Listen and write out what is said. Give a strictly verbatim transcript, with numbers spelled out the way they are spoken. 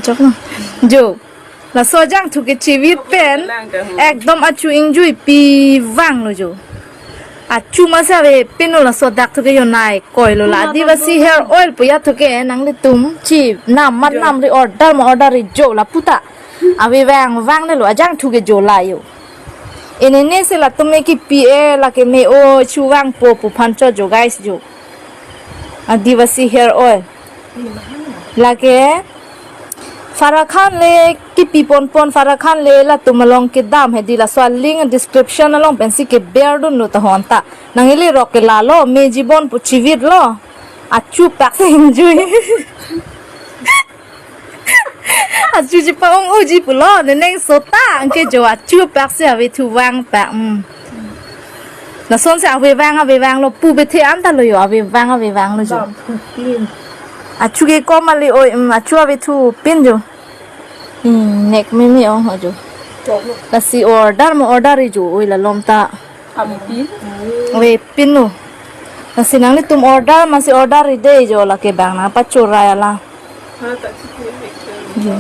Chok no. Jo. Laso ajangthu kechivit pen ekdom achu ingjuipi vanglo jo. Achu masi avepinlo, laso dak thu ke jonai koilo la. Adivasi hair oil pu ya thu ke nanglitum chi nam mat nam ri order ma order ri jo la puta. Ave vang vangnelo ajangthu ke jo la jo. Inine si latum me kipi-e, lake me-o chu vangpo pu aphan cho jo guys jo. Adivasi hair oil. Lake Farah Khan le kipi ponpon, Farah Khan le latum along kedam hedi, laso link description along pensi keber dunlo tahon ta. Nangli rok ke lalo, me jibon pu chivitlo. Achu pak si ingjui. Achu chipa-ong-oji pulo, neneng sota, anke jo achu pak si avethu vang pak. Hmm. Lason si ave vang, ave vanglo, pu bethe anta lo jo, ave vang, ave vanglo jo. Dam phu pin. Achu ke kom ali oi, mm, achu avethu pin jo. Hmm, nek meme ong ho jo. Chok no. Lasi order ma order ri jo, oi la lom ta. Ave pin. Avepinlo. Lasi nanglitum order masi order ri de jo, lake bang nangpachorai ala. Ha, ta chipi. Jo.